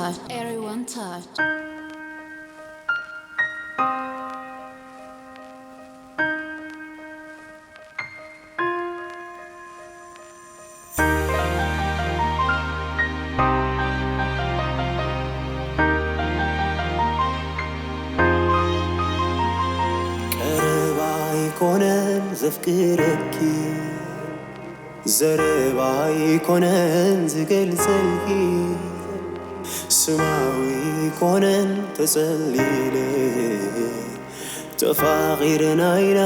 Everyone touch. ቀረባ ኣይኮነን ዘፍቅረኪ፣ ዘረባ ኣይኮነን ዝገልጸልኪ፣ ስማዊ ኣይኮነን ተጸሊለ፣ ተፋቒርና ኢና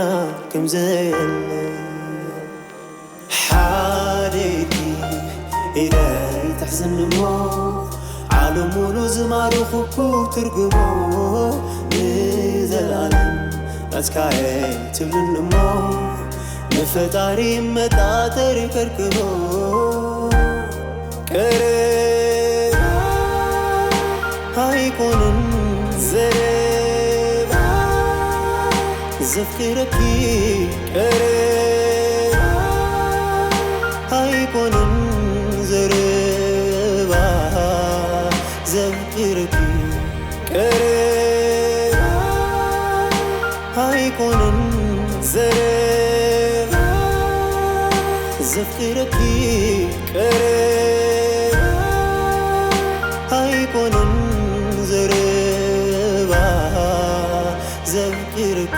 ከም ዘየለ። ሓደይቲ ኢደይ ትሕዝኒ እሞ፣ ዓለም ሙሉ ዝማርኹኩ ትርጉሞ፣ ንዘለኣለም ናትካየ ትብልኒ እሞ፣ ንፈጣሪ መጣጠሪ ከርክቦ። ቀረባ ኣይኮነን ዘረባ ዘፍቅረኪ፣ ቀረባ ኣይኮነን ዘረባ ዘፍቅረኪ፣ ቀረባ ኣይኮነን ዘረባ ዘፍቅረኪ፣ ቀረባ ኣይኮነን ዘረባ ዘፍቅረኪ።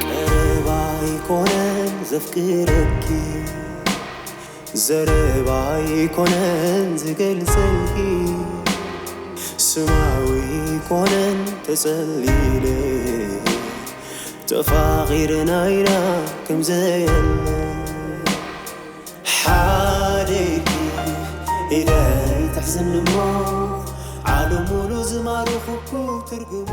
ቀረባ ኣይኮነን ዘፍቅረኪ፣ ዘረባ ኣይኮነን ዝገልጸልኪ፣ ስማዊ ኣይኮነን ተጸሊለ፣ ተፋቒርና ኢና ከም ዘየለ። ሓደይቲ ኢደይ ትሕዝኒ እሞ፣ ዓለም ሙሉ ዝማርኹኩ ትርጉሞ።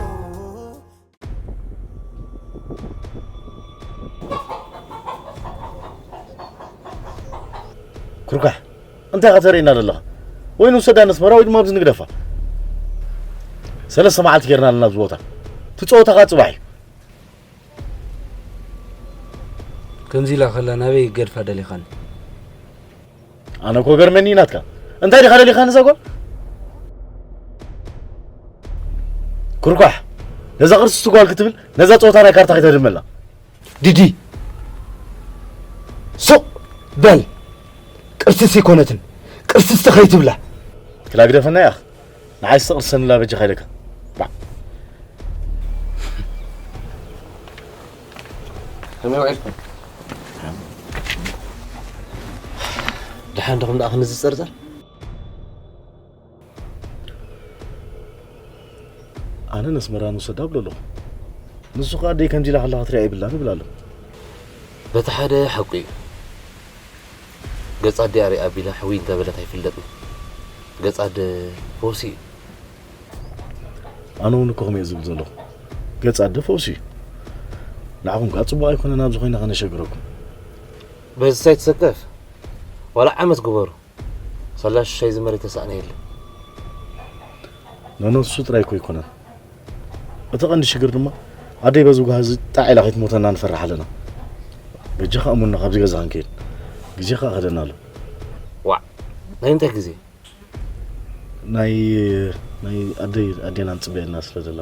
ኩርኳሕ፣ እንታይ ኢኻ ተርእየና ዘለኻ? ወይ ንውሰዳ ነስመራ ወይ ድማ ኣብዚ ንግደፋ። ሰለስተ መዓልቲ ጌርና ኣለና ኣብዚ ቦታ። እቲ ጸወታ ኸኣ ጽባሕ እዩ። ከምዚ ኢላ ከላ ናበይ ገድፋ ደሊኻኒ? ኣነ እኮ ገርመኒ ናትካ። እንታይ ዲኻ ደሊኻኒ እዛ ጓል? ኩርኳሕ፣ ነዛ ቅርስቲ ጓል ክትብል ነዛ ጸወታ ናይ ካርታ ከይተድመላ። ዲዲ፣ ሱቕ በል። ቅርስቲ ኣይኮነትን፣ ቅርስቲ ከይትብላ። ክላ ግደፈና ያኽ። ንዓይ ስተቕርሰንላ በጃኻ ኢለካ። ባዕ። ከመይ ውዒልኩም? ደሓን ዲኹም ደኣ ክንዚ ዝጸርጸር? ኣነ ነስመራ ንውሰዳ እብሎ ኣለኹ። ንሱ ኸኣ ኣደይ ከምዚ ኢላ ከላ ክትሪኣ የብላን ይብል ኣሎ። በቲ ሓደ ሓቁ እዩ። ገጽ ኣዲኣ ሪኣ ኣቢላ ሕውይ እንተበለት ኣይፍለጥን። ገጽ ኣደ ፈውሲ እዩ። ኣነ እውን እኮ ከምኡ እየ ዝብል ዘለኹ። ገጽ ኣደ ፈውሲ እዩ። ንዓኹም ከኣ ጽቡቕ ኣይኮነን ኣብዚ ኮይና ከነሸግረኩም። በዚ ሳይትሰከፍ ዋላ ዓመት ግበሩ። ሳላ ሽሻይ ዝመረ ተሳእነ የለን። ኖኖ እሱ ጥራይ እኮ ኣይኮነን። እቲ ቀንዲ ሽግር ድማ ኣደይ በዚ ጓሂ እዚ ጣዕ ኢላ ከይትሞተና ንፈርሕ ኣለና። በጃኻ እሙና ካብዚ ገዛ ክንከይድ። ግዜ ከኣ ከደና ኣሎ። ዋዕ ናይ እንታይ ግዜ? ናይ ናይ ኣደይ ኣዴና ንጽበየልና ስለ ዘላ።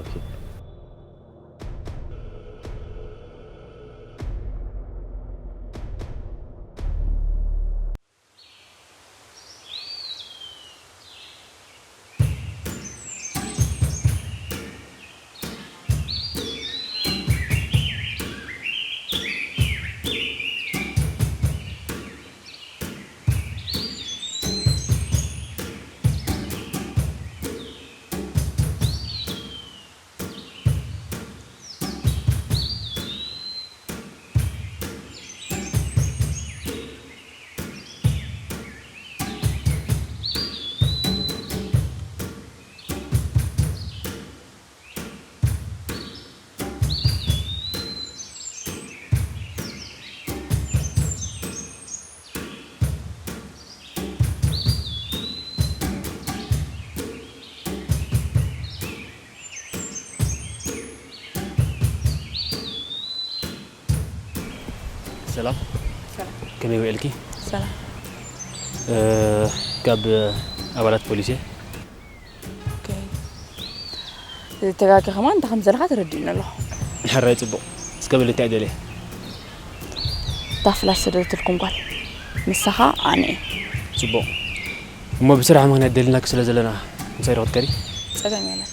ሰላም። ሰላም። ከመይ ውዕልኪ? ሰላም። እ፣ ካብ ኣባላት ፖሊስ እየ። ኦኬ። ተጋጊ ከማን እንታይ ከም ዘለኻ ተረዲእኒ ኣለኹ። ሕራይ ጽቡቕ። እስከ በሊ እንታይ ደልየ? እታ ፍላሽ ሰደደትልኩም ጓል ንሳኻ ኣነ እየ። ጽቡቕ። እሞ ብስራሕ ምኽንያት ደሊናኪ ስለ ዘለና ምሳይ ዶ ክትከዲ? ጸገም የለን።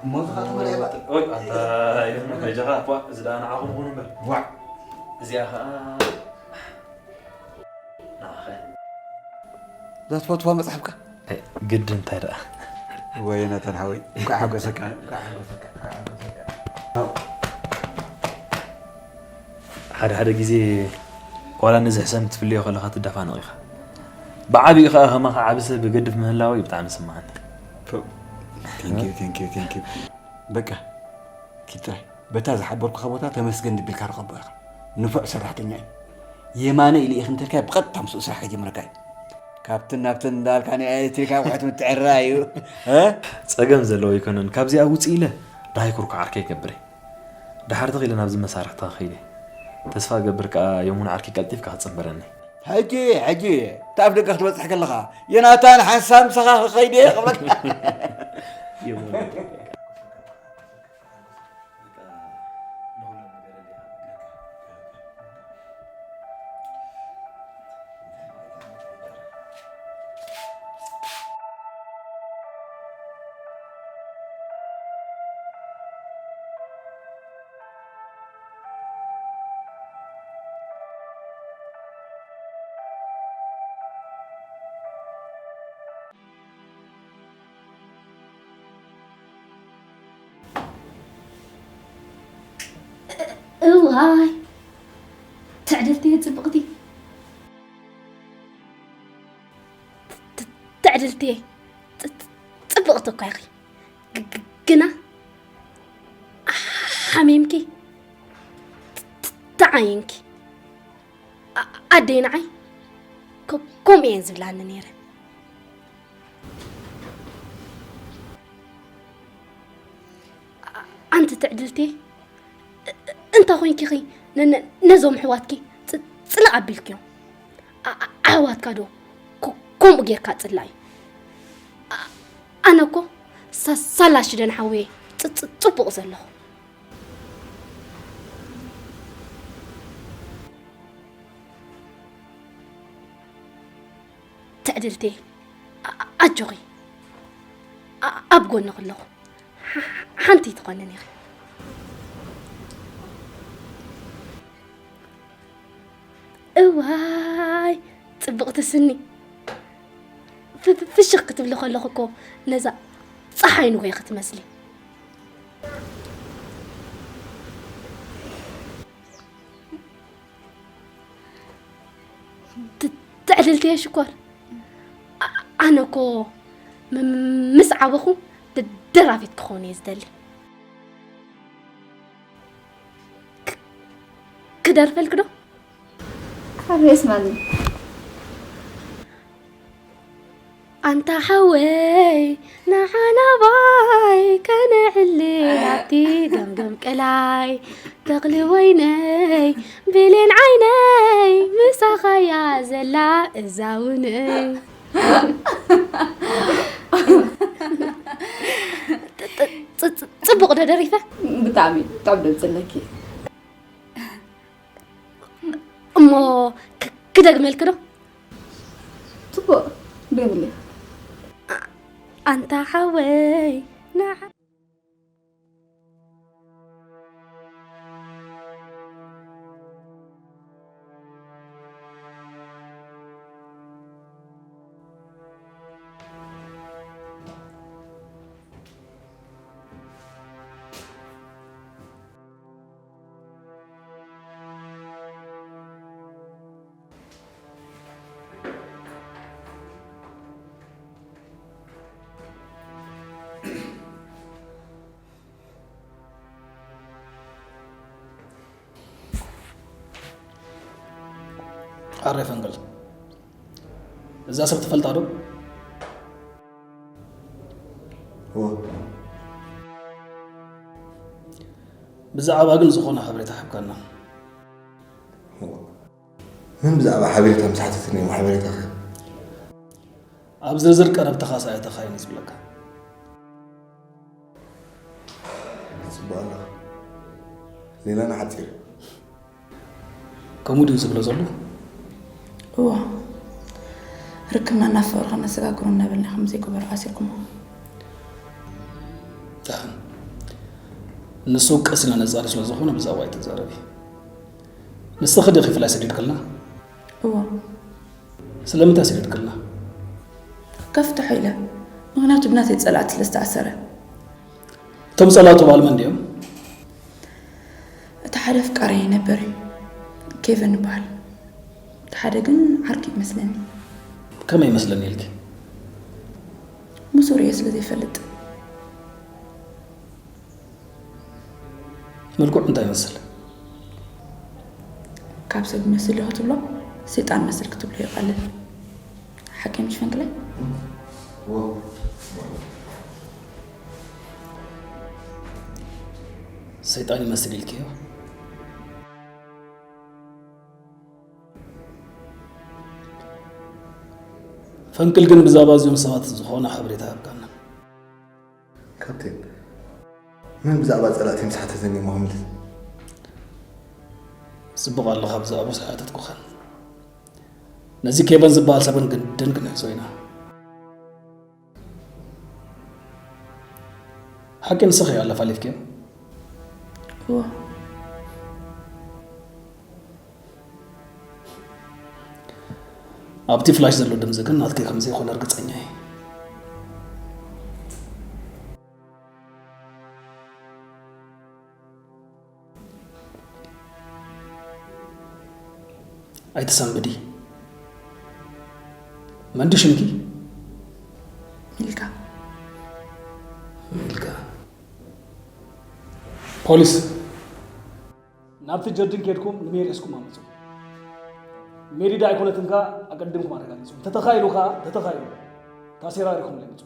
እሞ ዝኻ ትበልዕ ባ ወይ ኣታ ይኹን በጃኻ እኳ እዚ ደኣ ንዓኹም ኹኑ እምበር ዋዕ እዚኣ ኸኣ ንዓኸ ዘትፈትዋ መፅሓፍካ ግድ እንታይ ደኣ ወይ ናታን ሓወይ እንኳዕ ሓጎሰካ እንኳዕ ሓጎሰካ እንኳዕ ሓጎሰካ ሓደ ሓደ ግዜ ዋላ ነዚ ሕሰም ክትፍልዮ ከለኻ ትደፋነቕ ኢኻ ብዓቢኡ ኸኣ ከማኻ ዓቢ ሰብ ገድፍ ምህላወይ ብጣዕሚ ይስምዓኒ Thank you, thank you, thank you. በቃ ኪድ ጥራይ በታ ዝሓበርኩኻ ቦታ ተመስገን ድቢልካ ርኸቦ ኢኻ። ንፉዕ ሰራሕተኛ እዩ። የማነ ኢሉ ኢኽ እንተልካ ብቐጥታ ምስኡ ስራሕ ከጀምረካ እዩ። ካብትን ናብትን እንዳልካ ናይ ኤሌክትሪክ ኣቑሑት ምትዕርራይ እዩ። እ? ጸገም ዘለዎ ኣይኮነን ካብዚኣ ውጽእ ኢለ ዳሃይ ኩርኩ ዓርከይ ይገብር እየ ድሓር ተኺለ ናብዚ መሳርሕቲ ክኸይድ እየ ተስፋ እገብር ከኣ የሙን ዓርከይ ቀልጢፍካ ክትጽንበረኒ ሕጂ ሕጂ እቲ ኣፍ ደገ ክትበጽሕ ከለኻ ዮናታን ሓንሳብ ምሳኻ ክኸይድ እየ ክብለካ እዋይ ትዕድልቲ እየ ጽብቕቲ ትዕድልቲ እየ ጽብቕቲ እኳ ኢኺ ግና ሓሚምኪ ተዓይንኪ ኣደይ ንዓይ ከምኡ እየን ዝብላኒ ነይረን ኣንቲ ትዕድልቲ እንተ ኮይንኪኺ ነዞም ኣሕዋትኪ ጽልእ ኣቢልክዮም ኣሕዋትካ ዶ ከምኡ ጌርካ ጽላእ እዩ ኣነ እኮ ሳላ ሽደን ሓወየ ጽቡቕ ዘለኹ ትዕድልቲ ኣጆኺ ኣብ ጎንኺ ኣለኹ ሓንቲ ትኾንን ኢኺ እዋይ ጽብቕቲ ስኒ ፍሽኽ ክትብሊ ከለኹ እኮ ነዛ ፀሓይ ንጎ ክትመስሊ ትዕድልቲ እየ ሽኮር ኣነ እኮ ምስ ዓበኹ ደራፊት ክኸውን እየ ዝደሊ ክደርፈልክ ዶ ሓርስ ማኒ ኣንታ ሓወይ ንዓናባይ ከነዕሊ ኣብቲ ገምገም ቀላይ ተኽሊ ወይነይ ብሌን ዓይነይ ምሳኻያ ዘላ እዛውነይ ጽቡቕ ዶ ደሪፈ ብጣዕሚ ጥዑም ድምፂ ኣለኪ እሞ ክደግመልክ ዶ ፅቡቕ ድግምለይ ኣንታ ሓወይ ንዓ ኣረ ፈንቅል፣ እዛ ሰብ ትፈልጣ ዶ? እወ። ብዛዕባ ግን ዝኾነ ሓበሬታ ሃብካና። እወ። ምን ብዛዕባ ሓበሬታ ምስ ሓተትኒ እሞ ሓበሬታ ከ? ኣብ ዝርዝር ቀረብትኻ ሰኣተኻ እየ ዝብለካ። ጽቡቕ ኣለኻ። ሌላና ሓጺር። ከምኡ ድዩ ዝብሎ ዘሎ? እዎ፣ ርክብና እናፈሩ ከነሰጋግሩ እናበልና ከም ዘይግበር ኣሲርኩሞ። ደሓን። ንሱ ቀስ ኢልና ነጻሪ ስለ ዝኾነ ብዛዕባ ኣይትዛረቢ። ንስኺ ዲኺ ፍላይ ሰዲድክልና? እዎ። ስለምንታይ ሰዲድክልና? ከፍትሖ ኢለ። ምኽንያቱ ብናተይ ጸላእቲ ስለ ዝተኣሰረ። እቶም ጸላእቱ በዓል መን ድዮም? እቲ ሓደ ኣፍቃሪ ነበር እዩ። ኬቨን ይበሃል። እቲ ሓደ ግን ዓርኪ ይመስለኒ። ከመይ ይመስለኒ ኢልኪ? ምስ ርእየ ስለ ዘይፈልጥ። መልክዑ እንታይ ይመስል? ካብ ሰብ ይመስል ዶ ክትብሎ፣ ሰይጣን ይመስል ክትብሎ ይቐልል። ሓቂ ምሽ ፈንቅለይ? ሰይጣን ይመስል ኢልክዮ? ፈንቅል ግን ብዛዕባ እዚኦም ሰባት ዝኾነ ሓበሬታ ሃብካና። ካፕቴን፣ መን ብዛዕባ ጸላእቲ ምስ ሓተተኒ እሞ ክምልስ? ጽቡቕ ኣለኻ ብዛዕባ ዝሓተትኩኻን። ነዚ ኬቨን ዝበሃል ሰብን ግድን ክንሕዞ ኢና። ሓቂ ንስኺ ኣለፋሊፍክዮ? እዎ። ኣብቲ ፍላሽ ዘሎ ድምፂ ግን ናትኪ ከም ዘይኮነ ርግፀኛ እየ። ኣይትሰንብዲ። መን ድዩ ሽምኪ? ሚልካ። ሚልካ። ፖሊስ። ናብቲ ጀርዲን ኬድኩም ንሜሪ እስኩም ኣምጹ። ሜሪ ዳ ኣይኮነትን ከኣ ኣቀድምኩም ኣረጋግጹ። እንተተኻኢሉ ከኣ፣ እንተተኻኢሉ፣ ታሴራ ኢኹም ለምጹ።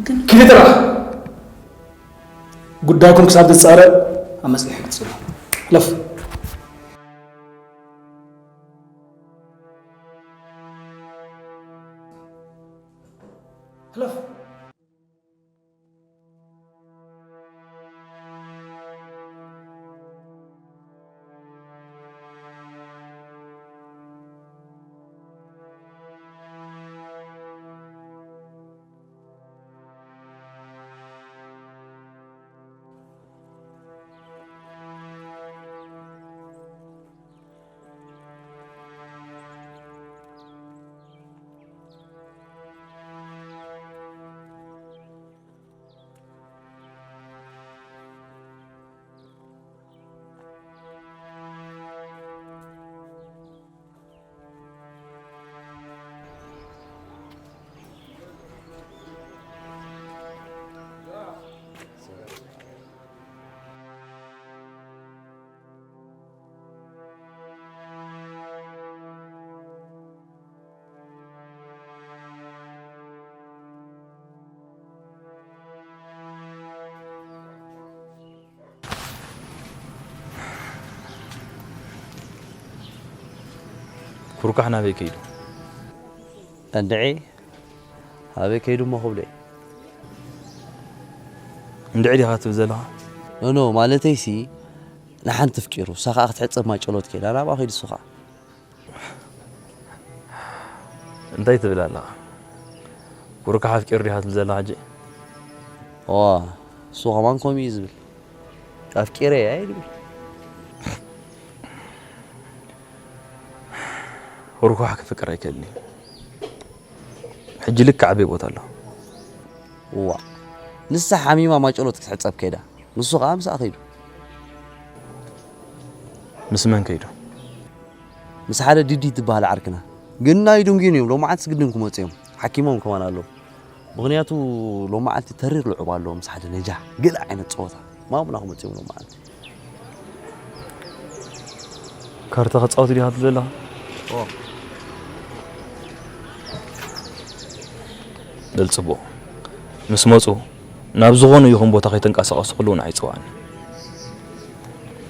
ግን ኪዲ ጥራሕ። ጉዳይኩም ክሳብ ዝጻረ ኣብ መጽንሒ ክትጽሉ። ሕለፍ። ሕለፍ። ኩርካሕ ናበይ ከይዱ? እንድዒ ኣበይ ከይዱ እሞ ክብሎ እዩ። እንድዒ ዲኻ ትብል ዘለኻ? ኖ ኖ፣ ማለተይሲ ንሓንቲ ኣፍቂሩ፣ እሳ ኸዓ ክትሕጸብ ማጨሎት ከይዳ፣ ናብኣ ከይዱ እሱ ኸዓ። እንታይ ትብል ኣለኻ? ኩርካሕ ኣፍቂሩ ዲኻ ትብል ዘለኻ ሕጂ? እዋ፣ እሱ ከማን ከምኡ እዩ ዝብል። ኣፍቂረ እየ ኣይድብል። ኩርካሕ ክፍቅር ኣይክእልን እዩ። ሕጂ ልክዕ ኣበይ ቦታ ኣሎ? እዋ፣ ንሳ ሓሚማ ማጨሎት ክትሕጸብ ከይዳ፣ ንሱ ኸዓ ምስኣ ከይዱ። ምስ መን ከይዱ? ምስ ሓደ ዲዲ ትበሃል ዓርክና። ግን ናይ ድንጉይን እዮም፣ ሎማዓንትስ ግድን ክመጹ እዮም። ሓኪሞም ከማን ኣለዉ። ምኽንያቱ ሎማዓንቲ ተሪር ልዑብ ኣለዎ ምስ ሓደ ነጃህ፣ ገለ ዓይነት ጸወታ። ማሙና ክመጽእ ይብሉ መዓልቲ። ካርታ ክጻወት ዲኻ ትብል ዘለኻ? ኦ። በል ጽቡቕ። ምስ መጹ ናብ ዝኾነ ይኹን ቦታ ከይተንቀሳቐሱ ከለዉ ንዓይ ጽውዓኒ።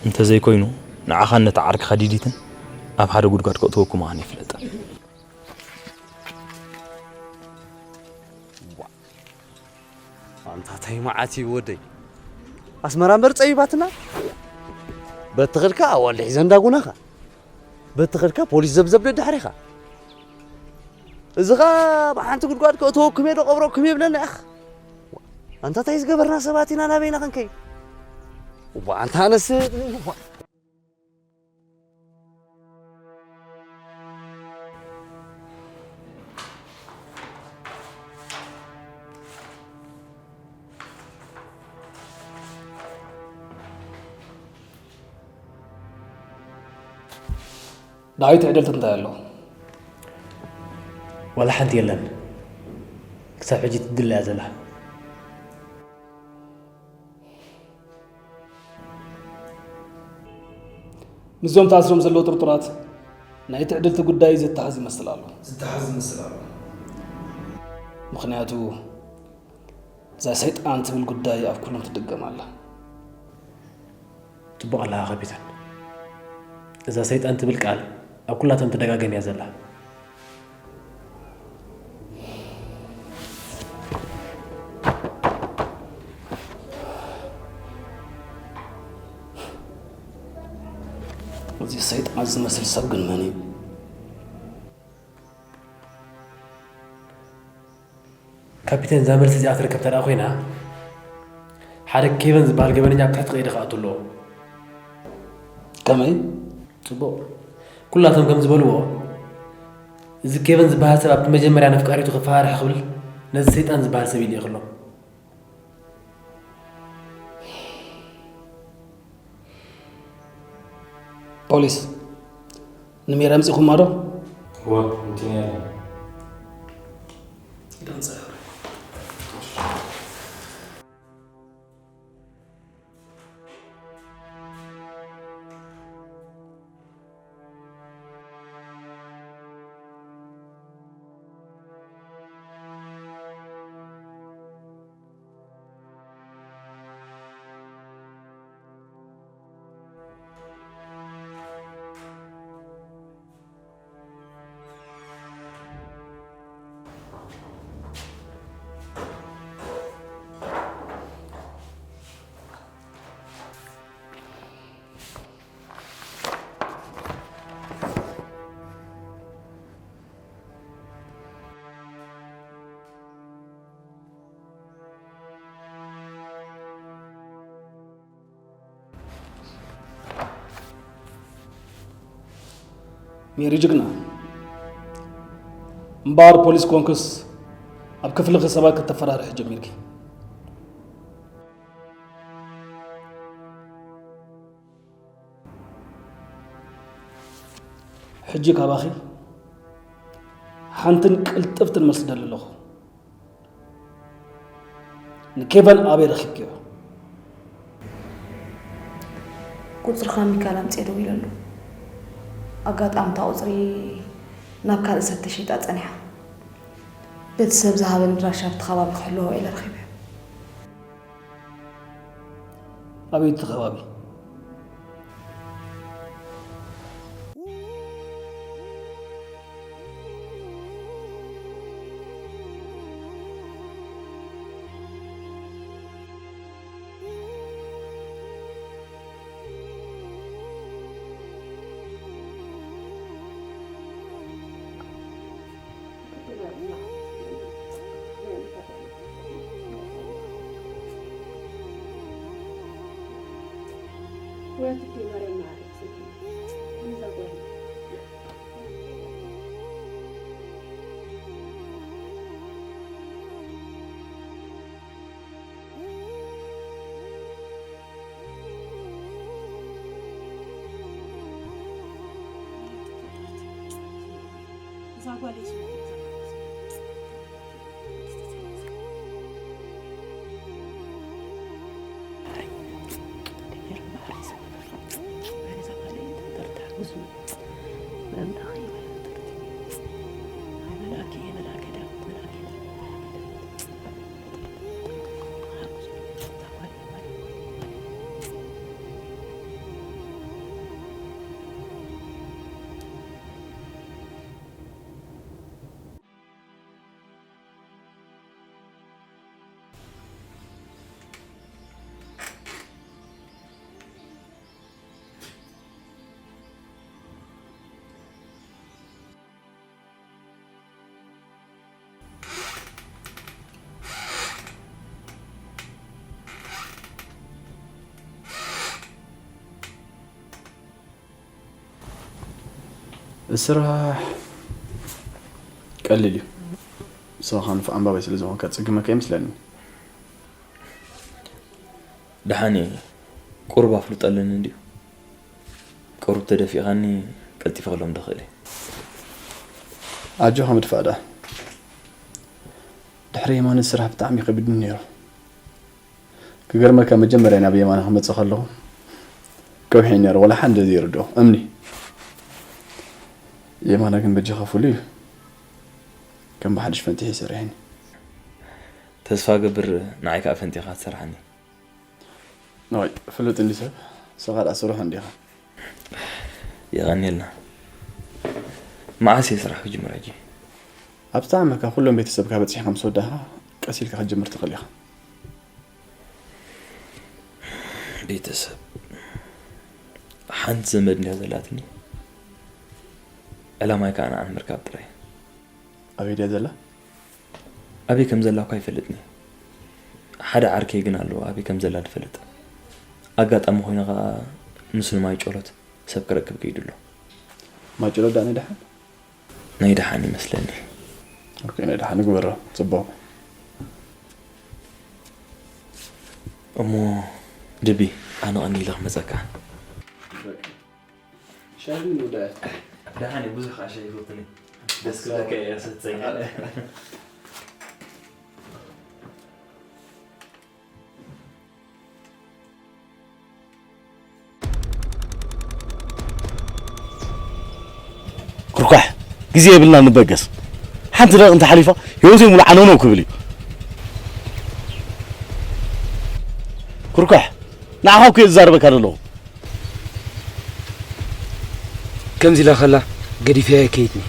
እንተዘይኮይኑ ንዓኻን ነቲ ዓርክኻ ዲዲትን ኣብ ሓደ ጉድጓድ ከእትወኩም ምዃነይ ፍለጥ። ኣንታ ታይ መዓት እዩ ወደይ። ኣስመራ እምበር ጸቢባትና። በትኽልካ ኣዋልድ ሒዘ እንዳጉናኻ። በትኽልካ ፖሊስ ዘብዘብ ደድሕሪኻ። እዚ ኸኣ ብሓንቲ ጉድጓድ ከእትወኩም እየ ዶ ቀብረኩም እየ ብለና ኢኻ። ኣንታ ታይ ዝገበርና ሰባት ኢና ናበይና ክንከይድ። እዋ ኣንታ ኣነስ ዳዊት ዕድልቲ እንታይ ኣሎ? ዋላ ሓንቲ የለን። ክሳብ ሕጂ ትድለ እያ ዘላ። ምስዞም ተኣስሮም ዘለዉ ጥርጡራት ናይ ትዕድልቲ ጉዳይ ዝተሓዝ ይመስል ኣሎ። ዝተሓዝ ይመስል ኣሎ። ምኽንያቱ እዛ ሰይጣን ትብል ጉዳይ ኣብ ኩሎም ትድገም ኣላ። ጽቡቕ ኣለኻ ካፒታን። እዛ ሰይጣን ትብል ቃል ኣብ ኩላቶም ትደጋገም እያ ዘላ። እዚ ሰይጣን ዝመስል ሰብ ግን መን እዩ? ካፒቴን፣ እዛ መልሲ እዚኣ ትርከብ ተደኣ ኮይና፣ ሓደ ኬቨን ዝበሃል ገበነኛ ኣብ ትሕቲ ቀይዲ ክኣቱ ኣለዎ። ከመይ? ጽቡቕ። ኩላቶም ከም ዝበልዎ፣ እዚ ኬቨን ዝበሃል ሰብ ኣብቲ መጀመርያ ነፍቃሪቱ ክፈራርሕ ክብል ነዚ ሰይጣን ዝበሃል ሰብ ኢሉ ይኽሎ። ፖሊስ፣ ንሜራ ኣምጺኹማ ዶ? እወ፣ ኣምጺናያ ኣለና። ኢዳ ኣምጽኣ። ሜሪ ጅግና፣ እምበኣር ፖሊስ ኮንክስ ኣብ ክፍልኺ ሰባት ከተፈራርሒ ጀሚርኪ። ሕጂ ካባኺ ሓንትን ቅልጥፍትን መልሲ ደሊ ኣለኹ። ንኬቨን ኣበይ ረኺብክዮ? ቁጽርኻ ሚካል ኣምጽኤ ደዊለሉ። ኣጋጣሚ እታ ቁጽሪ ናብ ካልእ ሰብ ተሸይጣ ጸኒሓ። በቲ ሰብ ዝሃበኒ ኣድራሻ ኣብቲ ከባቢ ክሕልዎ ኢለ ረኺበ። ኣበይ እቲ ከባቢ? እዛ ጓለይ ስማ። ብዙ መምለኺ ይበልጥርቲ። ኣይ፣ መልኣክ እየ፣ መልኣከ ዳዊት፣ መልኣከ ዳዊት፣ መልኣከ ዳዊት። ስራሕ ቀሊል እዩ። ንስኻ ንፉዕ ኣንባባይ ስለ ዝኾንካ ዝጽግመካ ኣይመስለንን። ደሓን እየ። ቁሩብ ኣፍልጦ ኣለኒ እንድዩ። ቁሩብ ተደፊእካኒ ቀልጢፈ ክለምዶ እኽእል እየ። ኣጆኻ ምድፋእ ደኣ። ድሕሪ የማነ ስራሕ ብጣዕሚ ከቢድኒ ነይሩ። ክገርመካ መጀመርያ ናብ የማነ ክመጽእ ከለኹ ከውሒ ነይሩ፣ ወላ ሓንደ ዘይርድኦ እምኒ። የማነ ግን በጃኻ ፍሉይ እዩ። ከም ብሓድሽ ፈንጢሐ ይሰርሐኒ። ተስፋ ገብር ንዓይ ከኣ ፈንጢኻ ትሰርሓኒ። ንዋይ ፍሉጥ እንዲ ሰብ፣ ንስኻ ደኣ ስሩሕ እንዲኻ። የቐንየልና። መዓስ እየ ስራሕ ክጅምር ሕጂ? ኣብ ዝጠዓመካ ኩሎም ቤተሰብካ በጺሕካ ምስ ወዳእካ ቀስ ኢልካ ክትጅምር ትኽእል ኢኻ። ቤተሰብ፣ ሓንቲ ዘመድ እንድያ ዘላትኒ። ዕላማይ ከኣ ንዓን ምርካብ ጥራይ። ኣበይ ድያ ዘላ? ኣበይ ከም ዘላ እኳ ኣይፈልጥን እየ። ሓደ ዓርከይ ግን ኣሎ፣ ኣበይ ከም ዘላ ዝፈልጥ። ኣጋጣሚ ኮይኑ ከኣ ንሱ ንማይ ጨሎት ሰብ ክረክብ ከይዱ ኣሎ። ማይ ጨሎት ደኣ ናይ ደሓን? ናይ ደሓን ይመስለኒ። ኦኬ፣ ናይ ደሓን ግበሮ። ጽቡቕ። እሞ ድቢ፣ ኣነ ቀኒ ኢለ ክመጸካ። ሻሂ ምን ወደ ደሓን እዩ፣ ብዙሕ ከዓ ሻሂ ይፈትኒ። ደስ ክብለካ እየ፣ ሰተኛ። ኩርኳሕ፣ ግዜ የብልና፣ ንበገስ። ሓንቲ ደቂቕ እንተሓሊፋ፣ ህይወተይ ሙሉ ዓነውነው ክብል እዩ። ኩርኳሕ፣ ንዓኻ እኮ እየ ዝዛረበካ ዘለኹ። ከምዚ ኢላ ከላ ገዲፈያ ከይድኒ።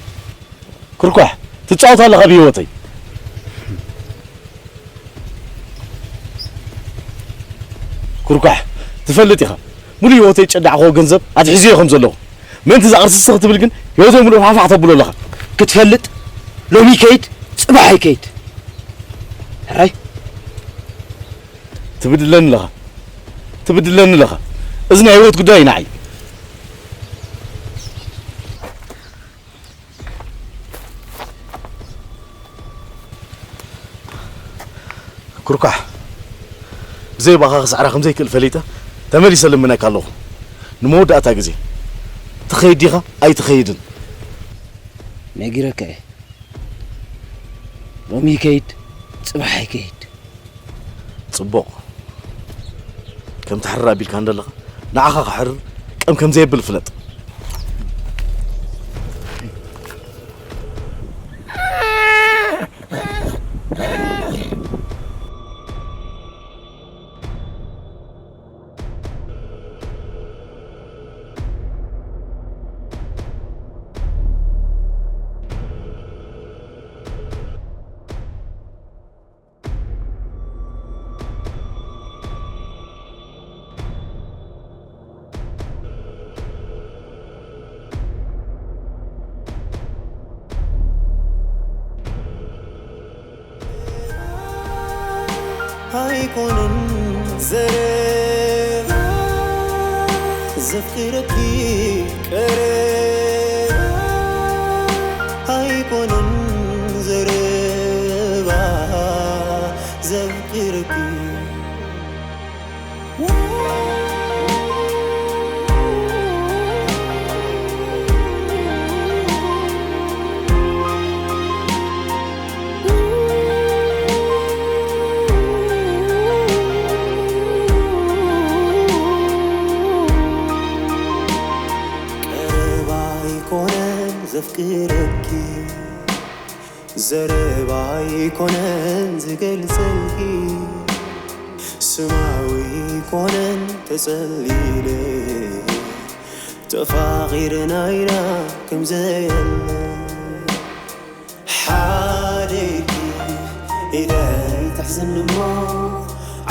ኩርኳሕ፣ ትጻወት ኣለኻ ብህይወተይ። ኩርኳሕ፣ ትፈልጥ ኢኻ። ሙሉእ ህይወተይ ጨዳዕክዎ ገንዘብ ኣትሒዘዮ ከም ዘለኹ። ምእንቲ እዛ ቅርስስ ክትብል ግን ህይወተይ ሙሉእ ፋሕፋሕ ተብሎ ኣለኻ። ክትፈልጥ ሎሚ ከይድ፣ ጽባሕ ኣይከይድ። ሕራይ? ትብድለኒ ኣለኻ። ትብድለኒ ኣለኻ። እዚ ናይ ህይወት ጉዳይ እዩ ንዓይ። ኩርኳሕ፣ ብዘይ ባኻ ክስዕራ ከም ዘይክእል ፈሊጠ፣ ተመሊሰ ልምነካ ኣለኹ። ንመወዳእታ ግዜ፣ ትኸይድ ዲኻ ኣይትኸይድን? ነጊረካ እየ። ሎሚ ይከይድ፣ ጽባሕ ኣይከይድ። ጽቡቕ። ከም ትሕርር ኣቢልካ እንደለኻ፣ ንዓኻ ክሕርር ቀም ከም ዘየብል ፍለጥ። ኣይኮነን ዘረባ ዘፍቅረኪ ቀረባ ኣይኮነን ዘረባ ዘፍቅረኪ እረኪ ዘረባ ኣይኮነን ዝገልጸልኪ፣ ስማዊ ኣይኮነን ተጸሊለ፣ ተፋቒርና ኢና ከም ዘየለ። ሓደኪ ኢደይ ትሕዝኒ እሞ፣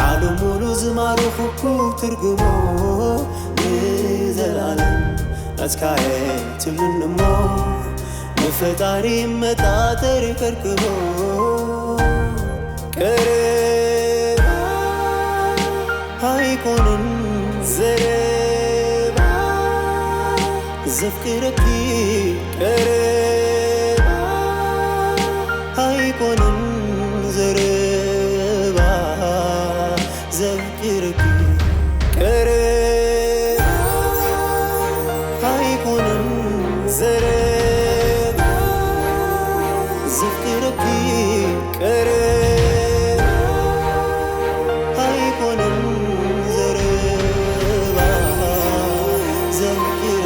ዓለም ሙሉ ዝማርኹኩ ትርጉሞ፣ ንዘላለም ናትካየ ትብልኒ እሞ፣ ንፈጣሪ መጣጠሪ ከርክቦ። ቀረባ ኣይኮነን ዘረባ፣ ዘፍቅረኪ ቀረባ ኣይኮነን ዘረባ፣ ዘፍቅረኪ ቀረባ ኣይኮነን ዘረባ፣ ዘፍቅረኪ ቀረባ ኣይኮነን ዘረባ፣ ዘፍቅረኪ